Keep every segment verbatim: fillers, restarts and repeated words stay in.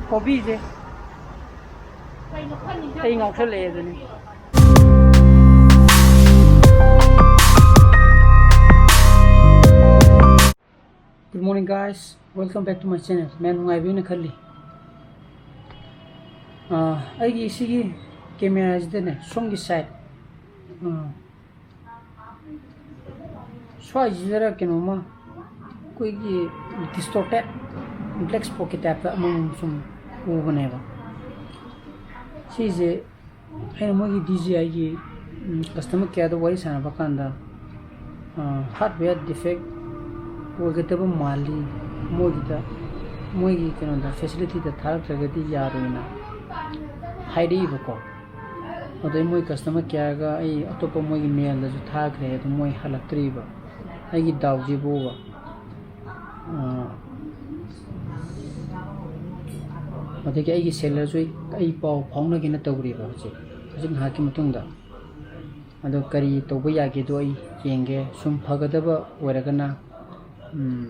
ꯍꯣꯕꯤꯁꯦ ꯑꯩ ꯉꯥꯎꯁꯜꯂꯛꯑꯦ ꯑꯗꯨꯅꯤ꯫ Good morning, guys. Welcome back to my channel. ꯃꯌꯥꯝ ꯅꯨꯡꯉꯥꯏꯕꯤꯅ ꯈꯜꯂꯤ꯫ ꯑꯥ, ꯑꯩꯒꯤ ꯁꯤꯒꯤ ꯀꯦꯃꯦꯔꯥꯁꯤꯗꯅꯦ, ꯁꯣꯝꯒꯤ ꯁꯥꯏꯠ, ꯑꯥ, ꯁ꯭ꯋꯥꯏꯁꯤꯗꯔ ꯀꯩꯅꯣꯝꯃ ꯑꯩꯈꯣꯏꯒꯤ distorted black spotꯀꯤ typeꯇ ꯑꯃꯃꯝ ꯁꯨꯝ ꯎꯕꯅꯦꯕ꯫ ꯁꯤꯁꯦ ꯑꯩꯅ ꯃꯣꯏꯒꯤ DJIꯒꯤ, ꯎꯝ, customer careꯗ ꯋꯥꯔꯤ ꯁꯥꯟꯅꯕ ꯀꯥꯟꯗ, ꯑꯥ, hardware defect ꯑꯣꯏꯒꯗꯕ ꯃꯥꯜꯂꯤ, ꯃꯣꯏꯒꯤꯗ, ꯃꯣꯏꯒꯤ ꯀꯩꯅꯣꯗ, facilityꯗ ꯊꯥꯔꯛꯇ꯭ꯔꯒꯗꯤ ꯌꯥꯔꯣꯏꯅ ꯍꯥꯏꯔꯛꯏꯕꯀꯣ꯫ ꯑꯗꯩ ꯃꯣꯏ customer careꯒ ꯑꯩ ꯑꯇꯣꯞꯄ ꯃꯣꯏꯒꯤ mailꯗꯁꯨ ꯊꯥꯈ꯭ꯔꯦ, ꯑꯗꯨ ꯃꯣꯏ ꯍꯜꯂꯛꯇ꯭ꯔꯤꯕ꯫ ꯑꯩꯒꯤ ꯗꯥꯎꯁꯤꯕꯨꯕ꯫ ꯑꯥ, ꯑꯗꯒꯤ ꯑꯩꯒꯤ sellerꯁꯨ ꯑꯩ, ꯑꯩ ꯄꯥꯎ ꯐꯥꯎꯅꯒꯦꯅ ꯇꯧꯔꯤꯕ ꯍꯧꯖꯤꯛ, ꯍꯧꯖꯤꯛ ꯉꯥꯏꯍꯥꯛꯀꯤ ꯃꯇꯨꯡꯗ꯫ ꯑꯗꯣ ꯀꯔꯤ ꯇꯧꯕ ꯌꯥꯒꯦꯗꯣ ꯑꯩ ꯌꯦꯡꯒꯦ꯫ ꯁꯨꯝ ꯐꯒꯗꯕ ꯑꯣꯏꯔꯒꯅ, ꯎꯝ,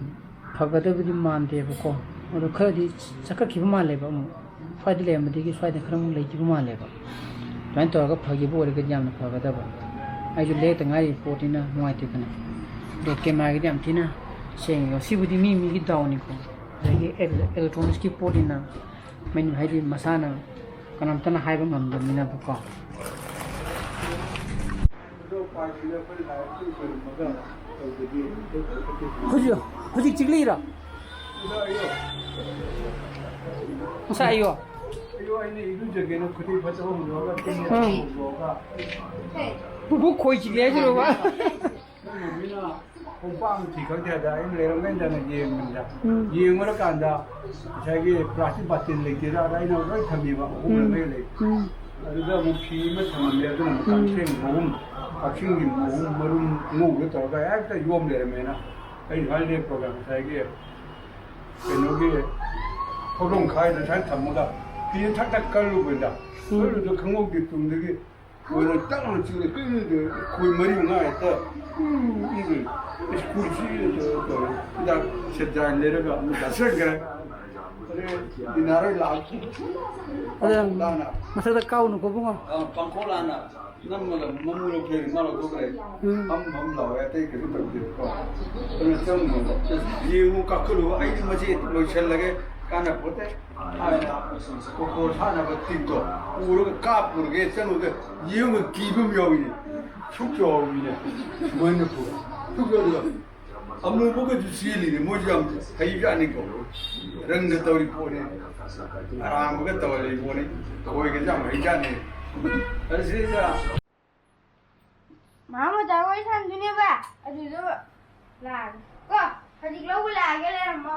ꯐꯒꯗꯕꯗꯤ ꯃꯥꯟꯗꯦꯕꯀꯣ꯫ ꯑꯗꯣ ꯈꯔꯗꯤ ꯆꯠꯈꯠꯈꯤꯕ ꯃꯥꯜꯂꯦꯕ ꯑꯃꯨꯛ꯫ ꯁ꯭ꯋꯥꯏꯗ ꯂꯩꯔꯝꯕꯗꯒꯤ ꯁ꯭ꯋꯥꯏꯗ ꯈꯔ ꯑꯃꯨꯛ ꯂꯩꯈꯤꯕ ꯃꯥꯜꯂꯦꯕ꯫ ꯑꯗꯨꯃꯥꯏꯅ ꯇꯧꯔꯒ ꯐꯈꯤꯕ ꯑꯣꯏꯔꯒꯗꯤ ꯌꯥꯝꯅ ꯐꯒꯗꯕ꯫ ꯑꯩꯁꯨ ꯂꯩꯔꯛꯇ ꯉꯥꯏꯔꯤꯕ ꯄꯣꯠꯅꯤꯅ ꯅꯨꯡꯉꯥꯏꯇꯦꯗꯅ꯫ ꯑꯗꯣ ꯀꯦꯃꯦꯔꯥꯒꯤꯗꯤ ꯌꯥꯝ ꯊꯤꯅ ꯁꯦꯡꯉꯦ꯫ ꯁꯤꯕꯨꯗꯤ ꯃꯤ ꯃꯤꯒꯤ ꯗꯥꯎꯅꯤꯀꯣ꯫ ꯑꯗꯒꯤ ꯑꯦꯂꯦꯛꯇ꯭ꯔꯣꯅꯤꯛꯁꯀꯤ ꯄꯣꯠꯅꯤꯅ ꯃꯩ, ꯍꯥꯏꯗꯤ ꯃꯁꯥꯅ ꯀꯅꯥꯝꯇꯅ ꯍꯥꯏꯕ ꯉꯝꯗꯕꯅꯤꯅꯀꯣ꯫ ꯍꯧꯖꯤꯛ, ꯍꯧꯖꯤꯛ ꯆꯤꯛꯂꯤꯔꯣ? ꯉꯁꯥꯏ ꯑꯌꯨꯛ? ꯑꯌꯨꯛ ꯑꯩꯅ ꯏꯔꯨꯖꯒꯦꯅ ꯈꯨꯗꯩ ꯐꯖꯕ ꯍꯣꯡꯗꯣꯛꯑꯒ, ꯇꯨꯝꯕ ꯎꯝ꯫ ꯍꯣꯡꯗꯣꯛꯑꯒ꯫ ꯄꯨꯄꯨ ꯈꯣꯏ ꯆꯤꯛꯂꯤ ꯍꯥꯏꯁꯤꯔꯣꯕ? ꯅꯪ ꯃꯃꯤꯅ ꯈꯣꯡꯄꯥꯛ ꯑꯃ ꯊꯤ ꯈꯪꯗꯦ ꯍꯥꯏꯗ ꯑꯩꯅ ꯂꯩꯔꯝꯒꯅꯤꯗꯅ ꯌꯦꯡꯕꯅꯤꯗ꯫ ꯎꯝ꯫ ꯌꯦꯡꯉꯨꯔꯀꯥꯟꯗ ꯉꯁꯥꯏꯒꯤ plastic ꯕꯥꯇꯤꯟ ꯂꯩꯇꯦꯗ ꯑꯗ ꯑꯩꯅ ꯂꯣꯏ ꯊꯝꯃꯤꯕ ꯑꯍꯨꯝ ꯎꯝ꯫ ꯂꯩ꯫ ꯎꯝ꯫ ꯑꯗꯨꯗ ꯑꯃꯨꯛ ꯐꯤ ꯑꯃ ꯊꯝꯃꯝꯃꯦ, ꯑꯗꯨꯅ ꯑꯃꯨꯛ ꯎꯝ꯫ ꯀꯛꯆꯦꯡ ꯃꯍꯨꯝ, ꯀꯛꯆꯦꯡꯒꯤ ꯃꯍꯨꯝ ꯃꯔꯨꯝ ꯑꯉꯧꯕꯗ ꯇꯧꯔꯒ ꯍꯦꯛꯇ ꯌꯣꯝ ꯂꯩꯔꯝꯃꯦꯅ ꯑꯩ ꯁꯨꯃꯥꯏꯅ ꯂꯦꯞꯄꯒ ꯉꯁꯥꯏꯒꯤ ꯀꯩꯅꯣꯒꯤ ꯊꯧꯗꯣꯡ ꯈꯥꯏꯗ ꯁꯨꯃꯥꯏꯅ ꯊꯝꯃꯒ ꯐꯤ ꯊꯛ ꯊꯛ ꯀꯜꯂꯨꯕꯅꯤꯗ꯫ ꯎꯝ꯫ ꯀꯜꯂꯨꯗ ꯈꯪꯍꯧꯗꯦ ꯇꯨꯡꯗꯒꯤ ꯃꯣꯏꯅ ꯇꯛ ꯂꯥꯎꯅ ꯆꯤꯡꯅ ꯀꯔꯤꯅꯣ ꯈꯣꯏ ꯃꯔꯤ ꯃꯉꯥ ꯍꯦꯛꯇ ꯎꯝ, ꯎꯝ, ꯁ꯭ꯀꯨꯜꯁꯤ ꯇꯧꯔꯦ꯫ ꯍꯤꯗꯥꯛ ꯁꯦꯇꯥꯏꯟ ꯂꯩꯔꯒ ꯑꯃꯨꯛ ꯆꯥꯁꯤꯟꯈ꯭ꯔꯦ꯫ ꯍꯣꯔꯦꯟ ꯗꯤꯅꯥꯔ ꯍꯣꯏ ꯂꯥꯛ-, ꯑꯗ ꯂꯥꯛꯅ꯫ ꯃꯊꯛꯇ ꯀꯥꯎꯅꯨꯀꯣ ꯏꯕꯨꯡꯉꯣ꯫ ꯑ, ꯄꯥꯡꯈꯣꯛ ꯂꯥꯛꯅ ꯅꯝꯃꯒ ꯃꯃꯨ ꯂꯧꯊꯣꯛꯑꯦ, ꯃꯥ ꯂꯧꯊꯣꯛꯈ꯭ꯔꯦ꯫ ꯎꯝ꯫ ꯐꯝ ꯐꯝ ꯂꯥꯎꯋꯦ, ꯑꯇꯩ ꯀꯩꯁꯨ ꯇꯧꯗꯦꯕꯀꯣ꯫ ꯑꯗꯨꯅ ꯆꯪꯉꯨꯅꯨ꯫ ꯌꯦꯡꯉꯨ, ꯀꯥꯈꯠꯂꯨ, ꯑꯩꯗꯤ ꯃꯁꯤ ꯂꯣꯏꯁꯜꯂꯒꯦ, ꯀꯥꯟꯅꯄꯣꯠꯇꯦ꯫ ꯍꯥꯏꯅ ꯀꯣꯀꯣ ꯁꯥꯟꯅꯕ ꯇꯤꯝꯗꯣ ꯎꯔꯒ ꯀꯥꯞꯄꯨꯔꯒꯦ ꯆꯪꯉꯨꯗ ꯌꯦꯡꯉꯨ ꯀꯤꯕ ꯑꯃ ꯌꯥꯎꯏꯅꯦ꯫ ꯁꯨꯛ ꯆꯥꯎꯕꯅꯤꯅꯦ꯫ ꯃꯣꯏꯅ ꯄꯨ-, ꯁꯨꯛ ꯆꯥꯎꯗꯕ꯫ ꯑꯃꯨꯕꯒꯁꯨ ꯆꯦꯜꯂꯤꯅꯦ, ꯃꯣꯏꯁꯨ ꯌꯥꯝ ꯍꯩꯕꯖꯥꯠꯅꯤꯀꯣ꯫ ꯔꯪꯒ ꯇꯧꯔꯤ ꯄꯣꯠꯅꯤ, ꯑꯔꯥꯡꯕꯒ ꯇꯧꯔꯤ ꯄꯣꯠꯅꯤ, ꯈꯣꯏꯒꯁꯨ ꯌꯥꯝ ꯍꯩꯖꯥꯠꯅꯤ꯫ ꯑꯗꯨ ꯁꯤꯗꯩꯗ ꯃꯥꯃ ꯖꯒꯣꯏ ꯁꯥꯟꯗꯣꯏꯅꯦꯕ, ꯑꯗꯨꯗꯣ ꯂꯥꯛꯑꯒꯦ ꯀꯣ, ꯍꯧꯖꯤꯛ ꯂꯧꯕ ꯂꯥꯛꯑꯒꯦ, ꯂꯩꯔꯝꯃꯣ꯫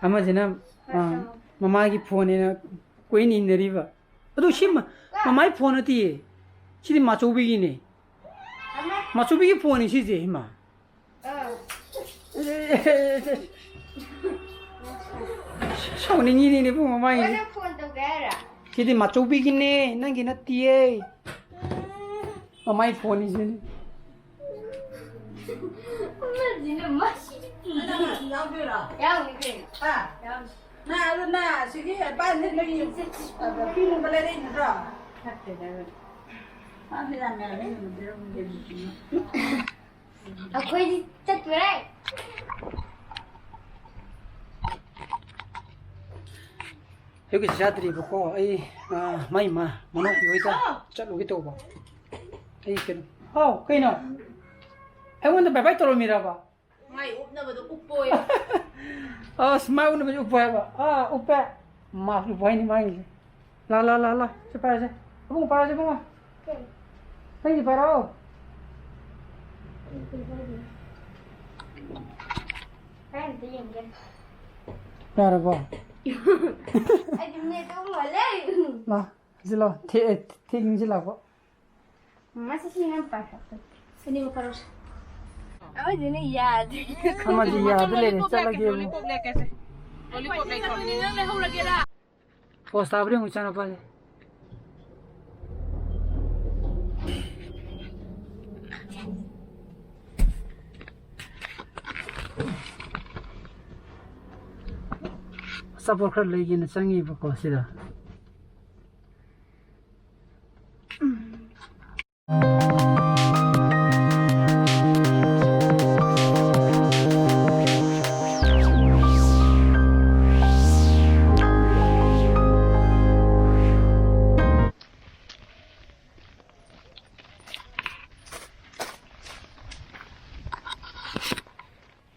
ꯑꯃꯁꯤꯅ, ꯑꯥ, ꯃꯃꯥꯒꯤ ꯐꯣꯟꯅꯦꯅ ꯀꯣꯏꯏꯟ ꯏꯟꯅꯔꯤꯕ꯫ ꯑꯗꯨ ꯁꯤ ꯃ-, ꯃꯃꯥꯏ ꯐꯣꯟ ꯅꯠꯇꯤꯌꯦ꯫ ꯁꯤꯗꯤ ꯃꯥꯆꯧꯕꯤꯒꯤꯅꯦ꯫ ꯃꯥꯆꯧꯕꯤꯒꯤ ꯐꯣꯟꯅꯤ ꯁꯤꯁꯦ, ꯏꯃꯥ꯫ ꯑꯥ꯫ ꯁꯥꯎꯅꯤꯡꯉꯤꯅꯤꯅꯦ ꯏꯕꯨꯡꯉꯣ ꯃꯃꯥꯏꯁꯦ꯫ ꯅꯪ ꯐꯣꯟ ꯇꯧꯒꯦ ꯍꯥꯏꯔꯣ? ꯁꯤꯗꯤ ꯃꯥꯆꯧꯕꯤꯒꯤꯅꯦ, ꯅꯪꯒꯤ ꯅꯠꯇꯤꯌꯦ꯫ ꯃꯃꯥꯏ ꯐꯣꯟꯅꯤ ꯁꯤꯗꯤ꯫ ꯑꯃꯁꯤꯅ ꯃꯁꯤ꯫ ꯅꯪ ꯌꯥꯎꯗꯣꯏꯔꯣ? ꯌꯥꯎꯅꯤ ꯀꯩꯅꯣ꯫ ꯍꯥ? ꯌꯥꯎꯅꯤ꯫ ꯅꯪ ꯑꯗꯨ ꯅꯪ ꯑꯁꯤꯒꯤ ꯄꯥꯟꯁꯦ ꯅꯣꯏꯒꯤ ꯄꯤꯅꯕ ꯂꯩꯔꯛꯏ ꯅꯠꯇ꯭ꯔꯣ? ꯅꯠꯇꯦꯗ꯫ ꯄꯥꯟꯁꯦ ꯌꯥꯝ ꯌꯥꯝꯃꯦ, ꯌꯦꯡꯉꯨꯁꯤꯔ ꯈꯪꯗꯦ꯫ ꯑꯩꯈꯣꯏꯗꯤ ꯆꯠꯇꯣꯔꯦ꯫ ꯑꯌꯨꯛꯀꯤ ꯆꯥꯛ ꯆꯥꯗ꯭ꯔꯤꯕꯀꯣ꯫ ꯑꯩ, ꯑꯥ, ꯃꯥꯏ ꯃꯥ, ꯃꯅꯥꯎꯄꯤ ꯍꯣꯏꯗ ꯆꯠꯂꯨꯒꯦ ꯇꯧꯕ꯫ ꯑꯩ ꯀꯩꯅꯣ, ꯍꯥꯎ, ꯀꯩꯅꯣ? ꯑꯩꯉꯣꯟꯗ ꯕꯥꯏ ꯕꯥꯏ ꯇꯧꯔꯝꯃꯤꯔꯕ? ꯃꯥꯏ ꯎꯞꯅꯕꯗꯣ ꯎꯞꯄꯣꯏ꯫ ꯑꯁ, ꯃꯥꯏ ꯎꯞꯅꯕꯗꯣ ꯎꯞꯄꯣꯏ ꯍꯥꯏꯕ? ꯑꯥ, ꯎꯞꯄꯦ꯫ ꯃꯥꯁ ꯎꯞꯄꯣ ꯍꯥꯏꯅꯤ ꯃꯥꯒꯤꯁꯦ꯫ ꯂꯥ, ꯂꯥ, ꯂꯥ, ꯂꯥ꯫ ꯁꯤ ꯄꯥꯏꯔꯁꯦ꯫ ꯏꯕꯨꯡꯉꯣ, ꯄꯥꯏꯔꯁꯦ, ꯏꯕꯨꯡꯉꯣ꯫ ꯀꯩ? ꯅꯪꯒꯤ ꯄꯥꯏꯔꯛꯑꯣ꯫ ꯀꯩ ꯑꯝꯇ ꯌꯦꯡꯒꯦ꯫ ꯌꯥꯔꯕꯣ? ꯑꯩꯗꯤ ꯃꯦꯠꯇ ꯎꯃꯜꯂꯦ꯫ ꯂꯥ, ꯁꯤ ꯂꯥ꯫ ꯊꯦ-, ꯊꯦꯡ ꯏꯟꯁꯤꯜꯂꯛꯄ꯫ ꯃꯁꯤ ꯁꯤ ꯌꯥꯝ ꯄꯥꯏ꯫ ꯑꯅꯤꯃꯛ ꯄꯥꯏꯔꯛꯑꯣꯁꯦ꯫ ꯑꯃꯗꯨꯅ ꯌꯥꯗꯦ꯫ ꯑꯃꯗꯤ ꯌꯥꯗ ꯂꯩꯔꯦ, ꯆꯠꯂꯒꯦ꯫ ꯂꯣꯂꯤꯄꯣꯞ ꯂꯩꯔꯛꯀꯦ, ꯂꯣꯂꯤꯄꯣꯞ ꯂꯩꯔꯛꯀꯦꯁꯦ꯫ ꯂꯣꯂꯤꯄꯣꯞ ꯂꯩꯔꯛꯀꯦ꯫ ꯄꯣꯁ ꯇꯥꯕ꯭ꯔꯥ ꯌꯦꯡꯉꯨ, ꯏꯆꯥꯅꯨꯄꯥꯁꯦ꯫ ꯑꯆꯥꯄꯣꯠ ꯈꯔ ꯂꯩꯒꯦꯅ ꯆꯪꯉꯤꯕꯀꯣ ꯁꯤꯗ꯫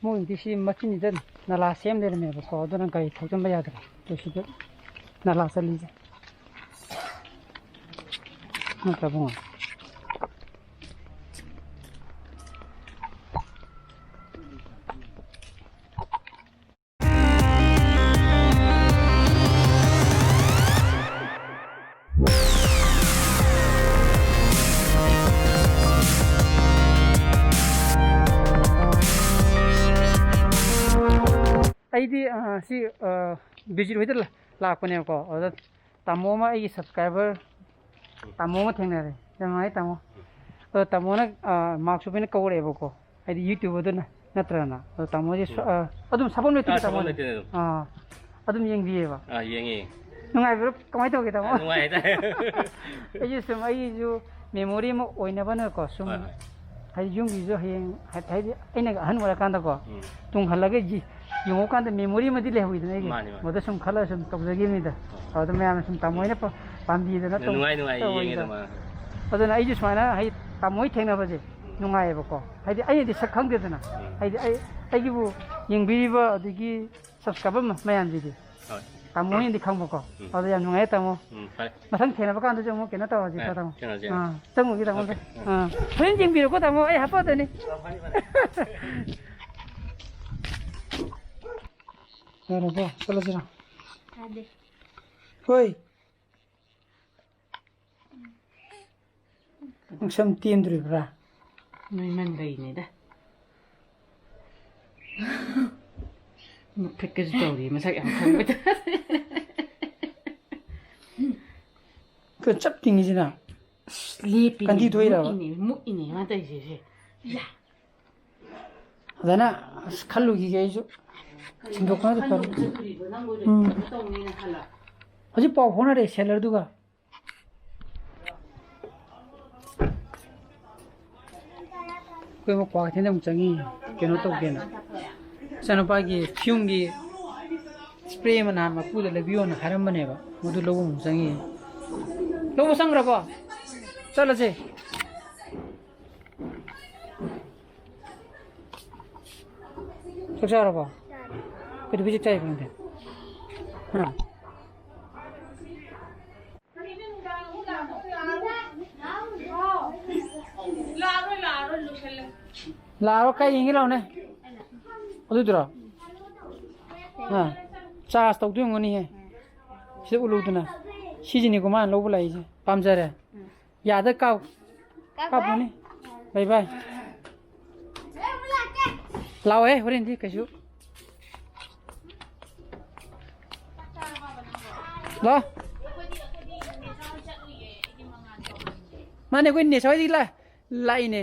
ꯃꯣꯏꯒꯤꯗꯤ ꯁꯤ ꯃꯆꯤꯟꯁꯤꯗ ꯅꯂꯥ ꯁꯦꯝ ꯂꯩꯔꯝꯃꯦꯕꯀꯣ, ꯑꯗꯨꯅ ꯒꯥꯔꯤ ꯊꯧꯖꯤꯟꯕ ꯌꯥꯗ꯭ꯔꯦ꯫ ꯑꯗꯨ ꯁꯤꯗ ꯅꯂꯥ ꯆꯠꯂꯤꯁꯦ ꯅꯠꯇ꯭ꯔ ꯕꯨꯡꯉꯣ? ꯑꯩꯗꯤ, ꯑ, ꯁꯤ, ꯑ, ꯕꯤꯖꯤꯠ ꯍꯣꯏꯗ ꯂꯥ-, ꯂꯥꯛꯄꯅꯦꯕꯀꯣ꯫ ꯑꯗꯨꯗ ꯇꯥꯃꯣ ꯑꯃ, ꯑꯩꯒꯤ subscriber ꯇꯥꯃꯣ ꯑꯃ ꯊꯦꯡꯅꯔꯦ꯫ ꯌꯥꯝ ꯅꯨꯡꯉꯥꯏ ꯇꯥꯃꯣ꯫ ꯑꯗꯣ ꯇꯥꯃꯣꯅ, ꯑ, ꯃꯥꯔꯛ ꯁꯨꯄꯤꯅ ꯀꯧꯔꯛꯑꯦꯕꯀꯣ꯫ ꯍꯥꯏꯗꯤ YouTuberꯗꯨꯅ ꯅꯠꯇ꯭ꯔꯒꯅ꯫ ꯑꯗꯣ ꯇꯥꯃꯣꯁꯦ ꯁ-, ꯎꯝ꯫ ꯑ, ꯑꯗꯨꯝ ꯁꯥꯐꯝ ꯂꯩꯇꯦ ꯑꯥ, ꯇꯥꯃꯣ꯫ ꯁꯥꯐꯝ ꯂꯩꯇꯦ ꯑꯗꯨꯝ꯫ ꯑꯥ, ꯑꯗꯨꯝ ꯌꯦꯡꯕꯤꯌꯦꯕ꯫ ꯑꯥ, ꯌꯦꯡꯉꯤ꯫ ꯅꯨꯡꯉꯥꯏꯕ꯭ꯔꯣ? ꯀꯃꯥꯏꯅ ꯇꯧꯒꯦ ꯇꯥꯃꯣ? ꯑꯥ, ꯅꯨꯡꯉꯥꯏ ꯍꯥꯏꯇꯥꯔꯦ꯫ ꯑꯩꯁꯨ ꯁꯨꯝ, ꯑꯩꯁꯨ memory ꯑꯃ ꯑꯣꯏꯅꯕꯅꯀꯣ, ꯁꯨꯝ ꯍꯣꯏ, ꯍꯣꯏ꯫ ꯍꯥꯏꯗꯤ ꯌꯨꯝꯒꯤꯁꯨ ꯍꯌꯦꯡ ꯍꯥꯏ-, ꯍꯥꯏꯗꯤ ꯑꯩꯅ ꯑꯍꯟ ꯑꯣꯏꯔꯀꯥꯟꯗꯀꯣ, ꯎꯝ꯫ ꯇꯨꯡꯍꯜꯂꯒ ꯌꯦ-, ꯌꯦꯡꯉꯨꯀꯥꯟꯗ memory ꯑꯃꯗꯤ ꯂꯩꯍꯧꯋꯤꯗꯅ ꯑꯩꯒꯤ꯫ ꯃꯥꯅꯤ, ꯃꯥꯅꯤ꯫ ꯃꯗꯨ ꯁꯨꯝ ꯈꯜꯂꯒ ꯁꯨꯝ ꯇꯧꯖꯈꯤꯕꯅꯤꯗ꯫ ꯍꯣꯏ꯫ ꯑꯗꯨ ꯃꯌꯥꯝꯅ ꯁꯨꯝ ꯇꯥꯃꯣ ꯍꯣꯏꯅ ꯄ-, ꯄꯥꯝꯕꯤꯗꯅ ꯇꯧ-, ꯅꯨꯡꯉꯥꯏ, ꯅꯨꯡꯉꯥꯏ, ꯌꯦꯡꯉꯦ ꯇꯧꯕꯅꯤꯗ꯫ ꯑꯗꯨꯃꯥꯏꯅ꯫ ꯑꯗꯨꯅ ꯑꯩꯁꯨ ꯁꯨꯃꯥꯏꯅ ꯍꯥꯏꯗꯤ ꯇꯥꯃꯣ ꯍꯣꯏ ꯊꯦꯡꯅꯕꯁꯦ ꯎꯝ꯫ ꯅꯨꯡꯉꯥꯏꯌꯦꯕꯀꯣ꯫ ꯍꯥꯏꯗꯤ ꯑꯩꯅꯗꯤ ꯁꯛ ꯈꯪꯗꯦꯗꯅ꯫ ꯎꯝ꯫ ꯍꯥꯏꯗꯤ ꯑꯩ, ꯑꯩꯒꯤꯕꯨ ꯌꯦꯡꯕꯤꯔꯤꯕ ꯑꯗꯒꯤ subscriber ꯃ-, ꯃꯌꯥꯝꯁꯤꯗꯤ ꯍꯣꯏ꯫ ꯇꯥꯃꯣ ꯍꯣꯏꯅꯗꯤ ꯈꯪꯕꯀꯣ꯫ ꯎꯝ꯫ ꯑꯗꯣ ꯌꯥꯝ ꯅꯨꯡꯉꯥꯏꯌꯦ ꯇꯥꯃꯣ꯫ ꯎꯝ, ꯐꯔꯦ꯫ ꯃꯊꯪ ꯊꯦꯡꯅꯕ ꯀꯥꯟꯗꯁꯨ ꯑꯃꯨꯛ ꯀꯩꯅꯣ ꯇꯧꯔꯁꯤꯀꯣ ꯑꯦ, ꯇꯥꯃꯣ꯫ ꯊꯦꯡꯅꯁꯤ꯫ ꯑꯥ, ꯆꯪꯉꯨꯒꯦ ꯇꯥꯃꯣ꯫ ꯑꯣꯀꯦ꯫ ꯑꯥ꯫ ꯍꯣꯔꯦꯟ ꯌꯦꯡꯕꯤꯔꯣꯀꯣ ꯇꯥꯃꯣ, ꯑꯩ ꯍꯥꯄꯛꯑꯗꯣꯏꯅꯤ꯫ ꯌꯥꯔꯕꯣ? ꯆꯠꯂꯁꯤꯔꯣ? ꯌꯥꯗꯦ꯫ ꯍꯣꯏ꯫ ꯅꯪ ꯁꯝ ꯇꯦꯟꯗꯣꯔꯤꯕ꯭ꯔꯥ? ꯅꯣꯏꯃꯟꯕꯩꯅꯤꯗ꯫ ꯃꯈꯨꯠꯀꯁꯨ ꯇꯧꯔꯤ, ꯃꯁꯛ ꯌꯥꯝ ꯈꯪꯕꯗ꯫ ꯀ-, ꯆꯞ ꯇꯤꯡꯉꯤꯁꯤꯅ꯫ ꯑꯁ, ꯂꯦꯞꯄꯤꯅꯦ, ꯀꯟꯊꯤ ꯊꯣꯛꯏꯔꯕ? ꯃꯨꯛꯏꯅꯦ, ꯃꯨꯛꯏꯅꯦ ꯃꯥ ꯇꯧꯔꯤꯁꯦ, ꯁꯦ꯫ ꯌꯥ꯫ ꯐꯖꯅ ꯑꯁ ꯈꯜꯂꯨꯈꯤꯒꯦ ꯑꯩꯁꯨ꯫ ꯁꯤꯟꯗꯣꯛꯄꯅꯗꯤ ꯐꯔꯦ꯫ ꯎꯝ꯫ ꯍꯧꯖꯤꯛ ꯄꯥꯎ ꯐꯥꯎꯅꯔꯦ ꯁꯦꯂꯔꯗꯨꯒ꯫ ꯑꯩꯈꯣꯏ ꯑꯃꯨꯛ ꯀ꯭ꯋꯥꯀꯩꯊꯦꯜꯗ ꯑꯃꯨꯛ ꯆꯪꯉꯤ, ꯀꯩꯅꯣ ꯇꯧꯒꯦꯅ꯫ ꯏꯆꯥꯅꯨꯄꯥꯒꯤ ꯐꯤꯌꯨꯝꯒꯤ ꯏꯁꯄ꯭ꯔꯦ ꯑꯃ ꯅꯍꯥꯟ ꯃꯄꯨꯗ ꯂꯩꯕꯤꯌꯣꯅ ꯍꯥꯏꯔꯝꯕꯅꯦꯕ, ꯃꯗꯨ ꯂꯧꯕ ꯑꯃꯨꯛ ꯆꯪꯉꯤ꯫ ꯂꯧꯕ ꯆꯪꯈ꯭ꯔꯕꯣ? ꯆꯠꯂꯁꯦ꯫ ꯆꯥꯛ ꯆꯥꯔꯕꯣ? ꯀꯩꯗꯧꯕꯩ ꯆꯥꯛ ꯆꯥꯏꯕ ꯅꯪꯗꯤ? ꯍꯥ? ꯂꯥꯛꯑꯔꯣꯏ, ꯂꯥꯛꯑꯔꯣꯏ, ꯂꯣꯏꯁꯜꯂꯦ꯫ ꯂꯥꯛꯑꯔꯣꯏ, ꯀꯥꯏ ꯌꯦꯡꯒꯦ ꯂꯥꯛꯑꯣꯅꯦ꯫ ꯑꯗꯨꯗꯨꯔꯣ? ꯑꯥ, ꯆꯥꯔꯖ ꯇꯧꯗꯣꯏ ꯑꯣꯏꯔꯝꯒꯅꯤꯍꯦ꯫ ꯁꯤꯗ ꯎꯠꯂꯨꯗꯅ꯫ ꯁꯤꯁꯤꯅꯤꯀꯣ ꯃꯥꯅ ꯂꯧꯕ ꯂꯥꯛꯏꯁꯦ꯫ ꯄꯥꯝꯖꯔꯦ꯫ ꯌꯥꯗ ꯀꯥꯎ-, ꯀꯥꯞꯄꯅꯤ꯫ ꯕꯥꯏ ꯕꯥꯏ꯫ ꯂꯥꯛꯑꯣꯍꯦ, ꯍꯣꯔꯦꯟꯗꯤ ꯀꯩꯁꯨ꯫ ꯂꯥꯛꯑꯣ꯫ ꯃꯥꯅꯦ, ꯑꯩꯈꯣꯏ ꯅꯦꯁ ꯍꯣꯏꯗꯒꯤ ꯂꯥꯛ-, ꯂꯥꯛꯏꯅꯦ꯫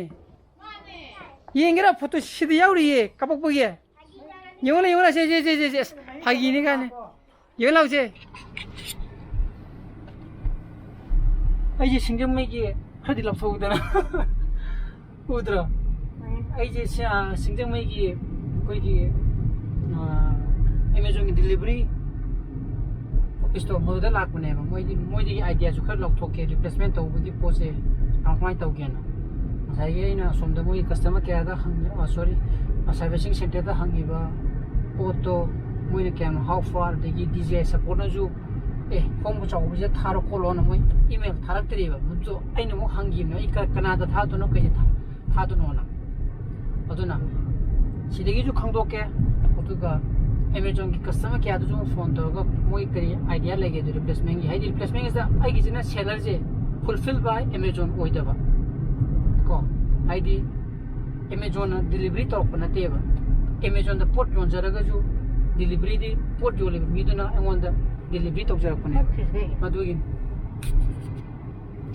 ꯌꯦꯡꯒꯦꯔꯣ? ꯐꯣꯇꯣ ꯁꯤꯗ ꯌꯥꯎꯔꯤꯌꯦ, ꯀꯥꯄꯛꯄꯒꯤ꯫ ꯌꯦꯡꯉꯨꯅꯦ, ꯌꯦꯡꯉꯨꯅꯦ, ꯁꯦ, ꯁꯦ, ꯁꯦ, ꯁꯦ, ꯁꯦ, ꯑꯁ, ꯐꯥꯒꯤꯅꯤ ꯀꯥꯏꯅ꯫ ꯌꯦꯡꯉꯨ ꯂꯥꯎꯁꯦ꯫ ꯑꯩꯁꯦ ꯁꯤꯡꯖꯃꯩꯒꯤ ꯈꯔꯗꯤ ꯂꯥꯞꯊꯣꯛꯎꯗꯅ꯫ ꯎꯗ꯭ꯔꯣ? ꯑꯩꯁꯦ ꯁꯤ, ꯑ, ꯁꯤꯡꯖꯃꯩꯒꯤ ꯑꯩꯈꯣꯏꯒꯤ, ꯑ, Amazonꯒꯤ delivery officeꯇꯣ, ꯃꯗꯨꯗ ꯂꯥꯛꯄꯅꯦꯕ꯫ ꯃꯣꯏꯗꯤ, ꯃꯣꯏꯗꯒꯤ ideaꯁꯨ ꯈꯔ ꯂꯧꯊꯣꯛꯀꯦ, replacement ꯇꯧꯕꯒꯤ ꯄꯣꯠꯁꯦ ꯀꯃꯥꯏꯅ ꯇꯧꯒꯦꯅ꯫ ꯉꯁꯥꯏꯒꯤ ꯑꯩꯅ ꯑꯁꯣꯝꯗ ꯃꯣꯏꯒꯤ customer careꯗ ꯍꯪꯉꯤ, ꯑ, sorry, ꯑ, servicing centreꯗ ꯍꯪꯉꯤꯕ ꯄꯣꯠꯇꯣ ꯃꯣꯏꯅ ꯀꯌꯥꯝ, how far, ꯑꯗꯒꯤ DJI supportꯅꯁꯨ, "ꯑꯦ, ꯍꯣꯡꯕ ꯆꯥꯎꯕꯁꯦ ꯊꯥꯔꯣ ꯈꯣꯠꯂꯣꯅ" ꯃꯣꯏ email ꯊꯥꯔꯛꯇ꯭ꯔꯤꯕ꯫ ꯃꯗꯨ ꯑꯩꯅ ꯑꯃꯨꯛ ꯍꯪꯈꯤꯕꯅꯦ, "ꯑꯩ ꯀ-, ꯀꯅꯥꯗ ꯊꯥꯗꯣꯏꯅꯣ, ꯀꯩꯗ ꯊꯥ-, ꯊꯥꯗꯣꯏꯅꯣꯅ?" ꯑꯗꯨꯅ ꯁꯤꯗꯒꯤꯁꯨ ꯈꯪꯗꯣꯛꯀꯦ, ꯑꯗꯨꯒ Amazonꯒꯤ customer careꯗꯁꯨ ꯑꯃꯨꯛ phone ꯇꯧꯔꯒ ꯃꯣꯏ ꯀꯔꯤ idea ꯂꯩꯒꯦ ꯑꯗꯨ replacementꯀꯤ, ꯍꯥꯏꯗꯤ replacementꯒꯤꯁꯤꯗ ꯑꯩꯒꯤꯁꯤꯅ sellerꯁꯦ fulfill by Amazon ꯑꯣꯏꯗꯕ ꯀꯣ, ꯍꯥꯏꯗꯤ Amazonꯅ delivery ꯇꯧꯔꯛꯄ ꯅꯠꯇꯦꯕ꯫ Amazonꯗ ꯄꯣꯠ ꯌꯣꯟꯖꯔꯒꯁꯨ deliveryꯗꯤ ꯄꯣꯠ ꯌꯣꯜꯂꯤꯕ ꯃꯤꯗꯨꯅ ꯑꯩꯉꯣꯟꯗ delivery ꯇꯧꯖꯔꯛꯄꯅꯦ꯫ ꯐꯠꯇ꯭ꯔꯤꯁꯦ꯫ ꯃꯗꯨꯒꯤꯅꯤ꯫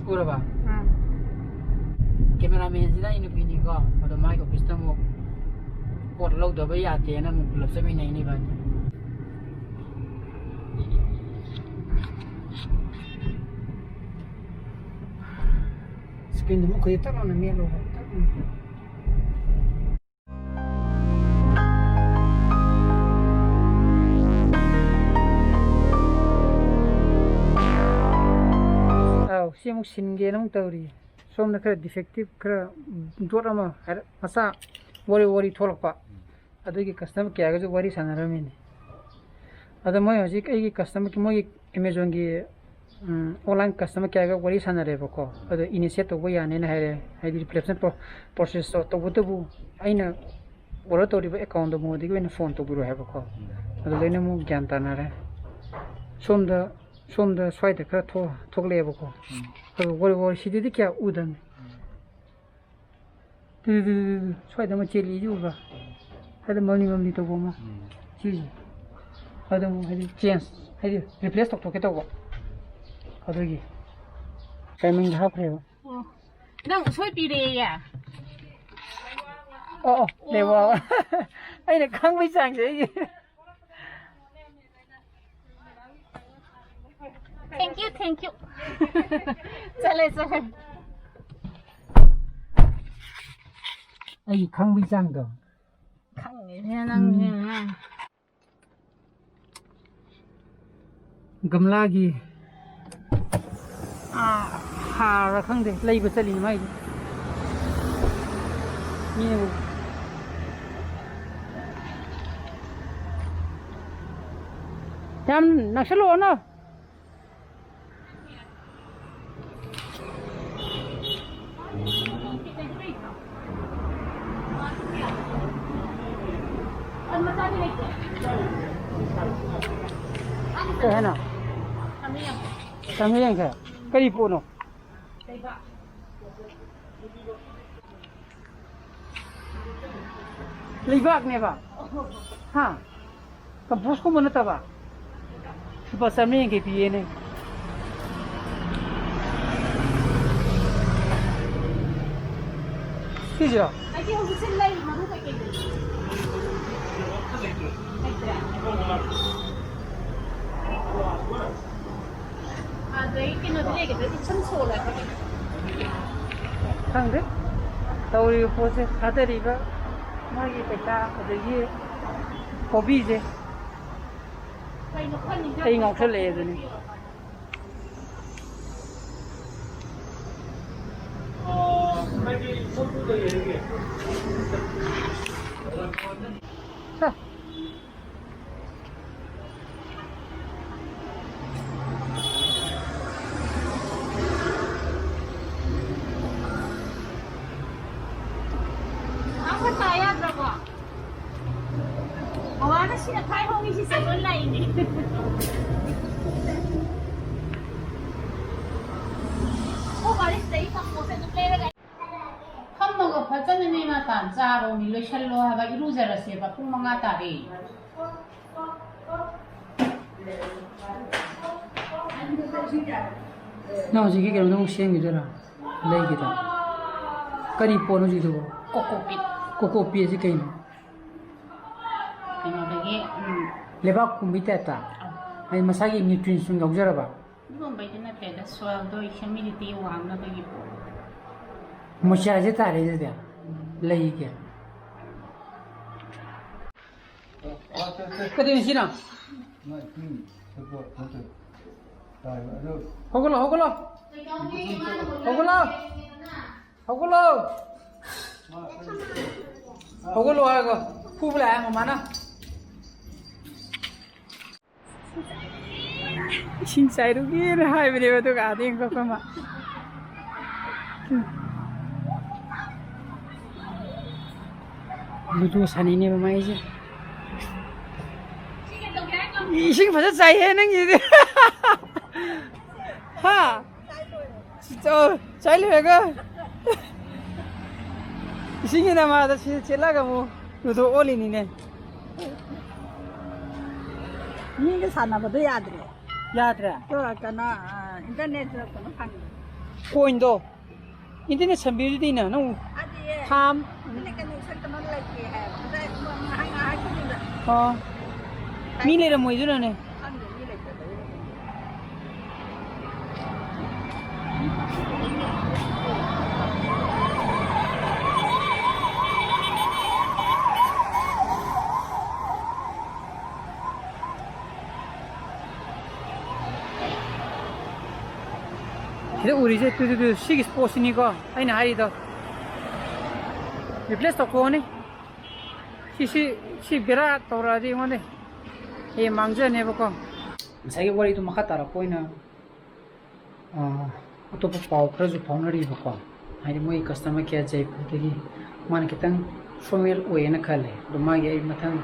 ꯎꯔꯕ? ꯎꯝ꯫ Cameramanꯁꯤꯅ ꯑꯩ ꯅꯨꯄꯤꯅꯤꯀꯣ, ꯑꯗꯣ ꯃꯥꯒꯤ officeꯇ ꯑꯃꯨꯛ ꯄꯣꯠ ꯂꯧꯗꯕ ꯌꯥꯗꯦꯅ ꯑꯃꯨꯛ ꯄꯨꯂꯞ ꯆꯠꯃꯤꯟꯅꯩꯅꯦ ꯏꯕꯥꯅꯤ꯫ Screenꯗꯨ ꯑꯃꯨꯛ ꯑꯩꯈꯣꯏ ꯇꯞ ꯂꯥꯎꯅ ꯃꯦꯠꯂꯣꯕ, ꯇꯞ ꯂꯥꯎꯅ꯫ ꯑꯥꯎ, ꯁꯤ ꯑꯃꯨꯛ ꯁꯤꯟꯒꯦꯅ ꯑꯃꯨꯛ ꯇꯧꯔꯤ꯫ ꯁꯣꯝꯗ ꯈꯔ defective, ꯈꯔ dot ꯑꯃ ꯍꯥꯏꯔꯞ ꯃꯆꯥ ꯋꯥꯔꯤ ꯋꯥꯔꯤ ꯊꯣꯛꯂꯛꯄ꯫ ꯑꯗꯨꯒꯤ customer careꯒꯁꯨ ꯋꯥꯔꯤ ꯁꯥꯟꯅꯔꯝꯃꯤꯅꯤ꯫ ꯑꯗꯣ ꯃꯣꯏ ꯍꯧꯖꯤꯛ ꯑꯩꯒꯤ customer, ꯃꯣꯏꯒꯤ Amazonꯒꯤ, ꯎꯝ, online customer careꯒ ꯋꯥꯔꯤ ꯁꯥꯟꯅꯔꯦꯕꯀꯣ꯫ ꯑꯗꯣ initiate ꯇꯧꯕ ꯌꯥꯅꯦꯅ ꯍꯥꯏꯔꯦ, ꯍꯥꯏꯗꯤ replacement pro-, processꯇꯣ꯫ ꯇꯧꯕꯇꯕꯨ ꯑꯩꯅ order ꯇꯧꯔꯤꯕ accountꯗꯣ ꯃꯉꯣꯟꯗꯒꯤ ꯑꯣꯏꯅ phone ꯇꯧꯕꯤꯔꯣ ꯍꯥꯏꯕꯀꯣ꯫ ꯑꯗꯨꯗ ꯑꯩꯅ ꯑꯃꯨꯛ ꯒ꯭ꯌꯥꯟ ꯇꯥꯅꯔꯦ꯫ ꯁꯣꯝꯗ, ꯁꯣꯝꯗ ꯁ꯭ꯋꯥꯏꯗ ꯈꯔ ꯊꯣꯛ-, ꯊꯣꯛꯂꯛꯑꯦꯕꯀꯣ꯫ ꯎꯝ꯫ ꯑꯗꯣ ꯋꯥꯔꯤ, ꯋꯥꯔꯤ ꯁꯤꯗꯗꯤ ꯀꯌꯥ ꯎꯗꯕꯅꯤ꯫ ꯎꯝ꯫ ꯇꯨ, ꯇꯨ, ꯇꯨ, ꯇꯨ, ꯁ꯭ꯋꯥꯏꯗ ꯑꯃ ꯆꯦꯜꯂꯤꯁꯤ ꯎꯕ꯭ꯔꯥ? ꯁ꯭ꯋꯥꯏꯗ ꯃꯝꯂꯤ ꯃꯝꯂꯤ ꯇꯧꯕ ꯑꯃ꯫ ꯎꯝ꯫ ꯁꯤꯁꯦ꯫ ꯑꯗꯨ ꯑꯃꯨꯛ ꯍꯥꯏꯗꯤ change, ꯍꯥꯏꯗꯤ replace ꯇꯧꯊꯣꯛꯀꯦ ꯇꯧꯕ꯫ ꯑꯗꯨꯒꯤ timingꯗ ꯍꯥꯞꯈ꯭ꯔꯦꯕ꯫ ꯑꯣ꯫ ꯅꯪ ꯎꯁꯣꯏ ꯄꯤꯔꯛꯑꯦꯌꯦ? ꯑꯣ, ꯑꯣ, ꯂꯩ, ꯋꯥ, ꯋꯥ꯫ ꯑꯩꯅ ꯈꯪꯕꯩ ꯆꯥꯡꯁꯦ ꯑꯩꯒꯤ꯫ Thank you, thank you꯫ ꯆꯠꯂꯦ, ꯆꯠꯂꯦ꯫ ꯑꯩꯒꯤ ꯈꯪꯕꯩ ꯆꯥꯡꯗꯣ꯫ ꯈꯪꯉꯦꯅꯦ ꯅꯪꯁꯦ꯫ ꯎꯝ꯫ ꯒꯝꯂꯥꯒꯤ, ꯑꯥ, ꯍꯥꯔ ꯈꯪꯗꯦ, ꯂꯩꯕ ꯆꯠꯂꯤꯅꯤ ꯃꯥꯏꯗꯤ꯫ ꯃꯤꯅꯕꯨ ꯌꯥꯝ ꯅꯛꯁꯜꯂꯛꯑꯣꯅꯣ꯫ ꯀꯩ ꯍꯥꯏꯅꯣ? ꯆꯥꯝꯃꯔꯤ ꯌꯥꯡꯈꯩ꯫ ꯀꯔꯤ ꯄꯣꯠꯅꯣ? ꯂꯩꯕꯥꯛꯅꯦꯕ꯫ ꯍꯥ? Compost ꯀꯨꯝꯕ ꯅꯠꯇꯕ? ꯂꯨꯄꯥ ꯆꯥꯝꯃꯔꯤ ꯌꯥꯡꯈꯩ ꯄꯤꯌꯦꯅꯦ꯫ ꯁꯤꯁꯤꯔꯣ? ꯑꯩꯗꯤ ꯍꯧꯖꯤꯛꯁꯦ ꯂꯩ ꯃꯔꯨ ꯀꯩꯀꯩ ꯂꯩ? ꯑꯗꯩ ꯀꯩꯅꯣꯗꯤ ꯂꯩꯒꯗ꯭ꯔꯥ? ꯏꯁꯝ ꯁꯣꯜꯂꯒ꯫ ꯈꯪꯗꯦ꯫ ꯇꯧꯔꯤꯕ ꯄꯣꯠꯁꯦ, ꯊꯥꯗꯔꯤꯕ ꯃꯥꯒꯤ ꯄꯩꯁꯥ, ꯑꯗꯒꯤ ꯍꯣꯕꯤꯁꯦ꯫ ꯀꯩꯅꯣ ꯈꯪꯗꯦ꯫ ꯑꯩ ꯉꯥꯎꯁꯜꯂꯛꯑꯦ ꯑꯗꯨꯅꯤ꯫ ꯑꯃꯨꯛꯀ ꯇꯥ ꯌꯥꯗ꯭ꯔꯕꯣ? ꯃꯃꯥꯅ ꯁꯤꯅ ꯈ꯭ꯋꯥꯏ ꯍꯣꯡꯉꯤ, ꯁꯤ ꯆꯠꯂꯣ ꯂꯥꯛꯏꯅꯦ꯫ ꯑꯣ, ꯋꯥꯔꯤꯁꯤꯗꯒꯤ ꯀꯝꯄꯣꯁ ꯑꯗꯨꯝ ꯂꯩꯔꯒ꯫ ꯐꯝꯃꯒ ꯐꯖꯅꯅꯦ ꯃꯥ ꯇꯥꯟ ꯆꯥꯔꯣꯃꯤ, ꯂꯣꯏꯁꯜꯂꯣ ꯍꯥꯏꯕ, ꯏꯔꯨꯖꯔꯁꯦꯕ, ꯄꯨꯡ ꯃꯉꯥ ꯇꯥꯔꯦ꯫ ꯅꯪ ꯍꯧꯖꯤꯛꯀꯤ ꯀꯩꯅꯣꯗꯣ ꯑꯃꯨꯛ ꯁꯦꯝꯈꯤꯗꯣꯏꯔꯥ? ꯂꯩꯒꯤꯗꯣ? ꯀꯔꯤ ꯄꯣꯠꯅꯣ ꯍꯧꯖꯤꯛꯀꯤꯗꯨꯕꯣ? ꯀꯣꯀꯣꯄꯤꯠ꯫ ꯀꯣꯀꯣꯄꯤꯠ ꯑꯁꯤ ꯀꯩꯅꯣ? ꯀꯩꯅꯣꯗꯒꯤ, ꯎꯝ꯫ ꯂꯩꯕꯥꯛ ꯈꯨꯝꯕꯒꯤ ꯇꯥꯏꯞꯇ? ꯑꯧ꯫ ꯍꯥꯏꯗꯤ ꯃꯁꯥꯒꯤ ꯅ꯭ꯌꯨꯇ꯭ꯔꯤꯟꯁ ꯁꯨꯝ ꯌꯥꯎꯖꯔꯕ? ꯑꯗꯨꯒꯨꯝꯕꯩꯗꯤ ꯅꯠꯇꯦꯗ, ꯁꯣꯏꯜꯗꯣ ꯍ꯭ꯌꯨꯃꯤꯗꯤꯇꯤ ꯋꯥꯡꯅꯕꯒꯤ ꯄꯣꯠ꯫ ꯃꯣꯏꯆꯔꯥꯏꯖꯔ ꯇꯥꯔꯦ ꯑꯗꯨꯗꯤ, ꯂꯩꯒꯤ꯫ ꯀꯩꯗꯧꯔꯤꯅꯣ ꯁꯤꯅ? ꯍꯧꯒꯠꯂꯣ, ꯍꯧꯒꯠꯂꯣ꯫ ꯍꯧꯒꯠꯂꯣ꯫ ꯍꯧꯒꯠꯂꯣ꯫ ꯍꯧꯒꯠꯂꯣ ꯍꯥꯏꯔꯒ ꯐꯨꯕ ꯂꯥꯛꯑꯦ ꯃꯃꯥꯅ꯫ ꯏꯁꯤꯡ ꯆꯥꯏꯔꯨꯒꯦꯅ ꯍꯥꯏꯕꯅꯦꯕ, ꯑꯗꯨꯒ ꯑꯥꯗ ꯌꯦꯡꯊꯣꯛꯈ꯭ꯔ ꯃꯥ꯫ ꯂꯨꯗꯣ ꯁꯥꯟꯅꯩꯅꯦꯕ ꯃꯥꯏꯁꯦ꯫ ꯏꯁꯤꯡ ꯐꯖ ꯆꯥꯏꯍꯦ ꯅꯪꯒꯤꯗꯤ꯫ ꯍꯥ? ꯆꯣ, ꯆꯥꯏ ꯂꯣꯏꯔꯒ ꯏꯁꯤꯡꯒꯤ ꯅꯃꯥꯗ ꯁꯤ ꯆꯦꯜꯂꯒ ꯑꯃꯨꯛ ꯂꯨꯗꯣ ꯑꯣꯜꯂꯤꯅꯤꯅꯦ꯫ ꯃꯤꯒ ꯁꯥꯟꯅꯕꯗꯣ ꯌꯥꯗ꯭ꯔꯦ꯫ ꯌꯥꯗ꯭ꯔꯦ? ꯀꯣ-, ꯀꯩꯅꯣ, ꯑ, ꯏꯟꯇꯔꯅꯦꯠꯇ ꯀꯩꯅꯣ ꯐꯪꯉꯤ꯫ ꯀꯣꯏꯟꯗꯣ? ꯏꯟꯇꯔꯅꯦꯠ ꯁꯝꯕꯤꯔꯤꯗꯨꯗꯤ ꯅꯪ, ꯅꯪ ꯑꯗꯤ ꯊꯥ ꯑꯃ ꯏꯟꯇꯔꯅꯦꯠ ꯀꯅꯦꯛꯁꯟ ꯀꯩꯅꯣ ꯂꯩꯇꯦ ꯍꯥꯏꯕ꯫ ꯉꯁꯥꯏ ꯉꯥꯏꯍꯥꯛ ꯉꯥꯏꯍꯥꯛꯀꯤꯗꯨꯗ꯫ ꯑꯣ, ꯃꯤ ꯂꯩꯔꯝꯃꯣꯏꯗꯨꯅꯅꯦ꯫ ꯁꯤꯗ ꯎꯔꯤꯁꯦ ꯇꯨ, ꯇꯨ, ꯇꯨ, ꯁꯤꯒꯤ ꯁ꯭ꯄꯣꯠꯁꯤꯅꯤꯀꯣ ꯑꯩꯅ ꯍꯥꯏꯔꯤꯗꯣ꯫ ꯔꯤꯄ꯭ꯂꯦꯁ ꯇꯧꯊꯣꯛꯑꯅꯤ꯫ ꯁꯤ, ꯁꯤ, ꯁꯤ ꯕꯦꯔꯥ ꯇꯧꯔꯛꯑꯗꯤ ꯑꯩꯉꯣꯟꯗ ꯍꯌꯦꯡ ꯃꯥꯡꯖꯅꯦꯕꯀꯣ꯫ ꯉꯁꯥꯏꯒꯤ ꯋꯥꯔꯤꯗꯨ ꯃꯈꯥ ꯇꯥꯔꯛꯄ ꯑꯣꯏꯅ, ꯑꯥ, ꯑꯇꯣꯞꯄ ꯄꯥꯎ ꯈꯔꯁꯨ ꯐꯥꯎꯅꯔꯤꯕꯀꯣ꯫ ꯍꯥꯏꯗꯤ ꯃꯣꯏ customer care ꯖꯩꯄꯨꯔꯗꯒꯤ ꯃꯥꯅ ꯈꯤꯇꯪ formal ꯑꯣꯏꯌꯦꯅ ꯈꯜꯂꯦ꯫ ꯑꯗꯣ ꯃꯥꯒꯤ ꯑꯩ ꯃꯊꯪ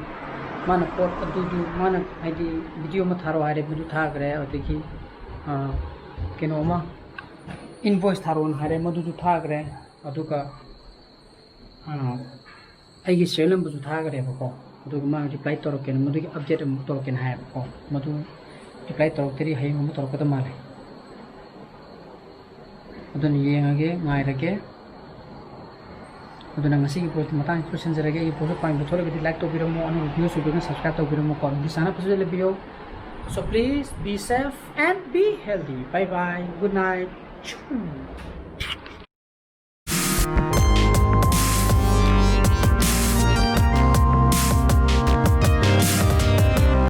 ꯃꯥꯅ ꯄꯣꯠ ꯑꯗꯨꯗꯨ ꯃꯥꯅ ꯍꯥꯏꯗꯤ video ꯑꯃ ꯊꯥꯔꯛꯑꯣ ꯍꯥꯏꯔꯦ, ꯃꯗꯨ ꯊꯥꯈ꯭ꯔꯦ꯫ ꯑꯗꯒꯤ, ꯑꯥ, ꯀꯩꯅꯣ ꯑꯃ invoice ꯊꯥꯔꯛꯑꯣꯅ ꯍꯥꯏꯔꯦ, ꯃꯗꯨꯁꯨ ꯊꯥꯈ꯭ꯔꯦ꯫ ꯑꯗꯨꯒ, ꯑꯥ, ꯑꯩꯒꯤ serial numberꯁꯨ ꯊꯥꯈ꯭ꯔꯦꯕꯀꯣ꯫ ꯑꯗꯨꯒ ꯃꯥ reply ꯇꯧꯔꯛꯀꯦꯅ, ꯃꯗꯨꯒꯤ update ꯑꯃꯨꯛ ꯇꯧꯔꯛꯀꯦꯅ ꯍꯥꯏꯌꯦꯕꯀꯣ꯫ ꯃꯗꯨ reply ꯇꯧꯔꯛꯇ꯭ꯔꯤ, ꯍꯌꯦꯡꯒꯨꯝꯕ ꯇꯧꯔꯛꯀꯗꯕ ꯃꯥꯜꯂꯦ꯫ ꯑꯗꯨꯅ ꯌꯦꯡꯉꯒꯦ, ꯉꯥꯏꯔꯒꯦ꯫ ꯑꯗꯨꯅ ꯉꯁꯤꯒꯤ post ꯃꯇꯥꯡꯁꯤꯗ ꯂꯣꯏꯁꯤꯟꯖꯔꯒꯦ꯫ ꯑꯩꯒꯤ post ꯄꯥꯝꯕ ꯊꯣꯛꯂꯒꯗꯤ like ꯇꯧꯕꯤꯔꯝꯃꯣ, ꯑꯅꯧꯕ viewers ꯑꯣꯏꯕꯤꯔꯒꯅ subscribe ꯇꯧꯕꯤꯔꯝꯃꯣꯀꯣ꯫ ꯑꯗꯨꯗꯤ ꯁꯥꯟꯅ ꯐꯖꯅ ꯂꯩꯕꯤꯌꯣ꯫ So please be safe and be healthy. Bye bye. Good night.